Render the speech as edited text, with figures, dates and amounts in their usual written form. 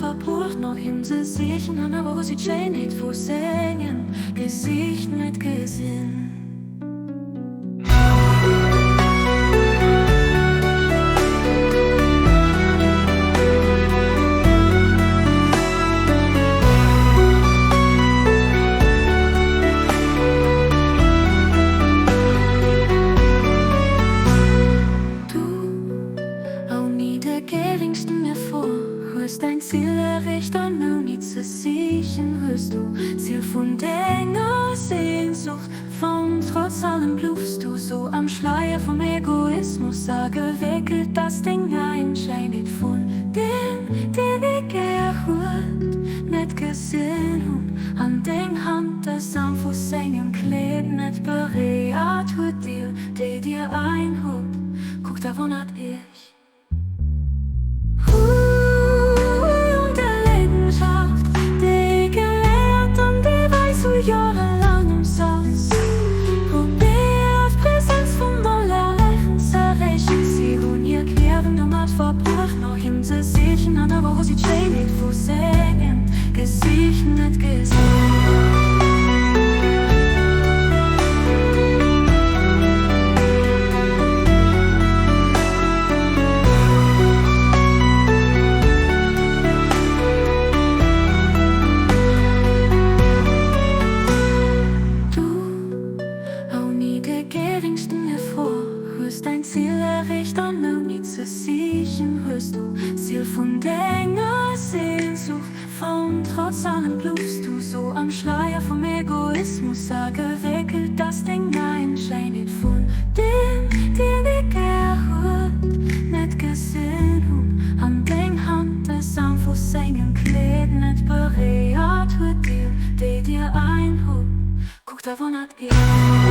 verbrucht noch him ze sichen an awer si d'Schéinheet vu sengem Gesicht net gesinn. Du, ouni de geringsten Effort, hues däin Ziel erreecht an ouni ze sichen hues du d'Ziel vun denger Sehnsucht fonnt. Trotz allem bluffs du sou am Schleier vum Egoismus agewickelt, dass deng Einscheinheet vun deem, deen ee gär huet, net gesinn hunn an deng Hand de Sam vu sengem Kleed net beréiert huet. Dir, déi dir ein hutt, kuckt a wonnert iech. Un der Leidenschaft, déi geléiert an déi wei zu jorelangem Satz probéiert d'Präsenz vum Allerléifsten z'erreechen. Si hunn hiert Liewen domat verbruecht, no him ze sichen, an awer hu si d'Schéinheet vu sengem Gesiicht net gesinn. Du, ouni de geringsten Effort, hues däin Ziel erreecht an ouni ze sichen hues du d'Ziel vun denger Sehnsucht fonnt. Trotz allem bluffs du sou am Schleier vum Egoismus agewéckelt, dass deng Einscheinheet vun deem, deen ee gär huet, net gesinn hunn an deng Hand de Sam vu sengem Kleed net beréiert huet. Dir, déi dir ein hutt, kuckt a wonnert iech.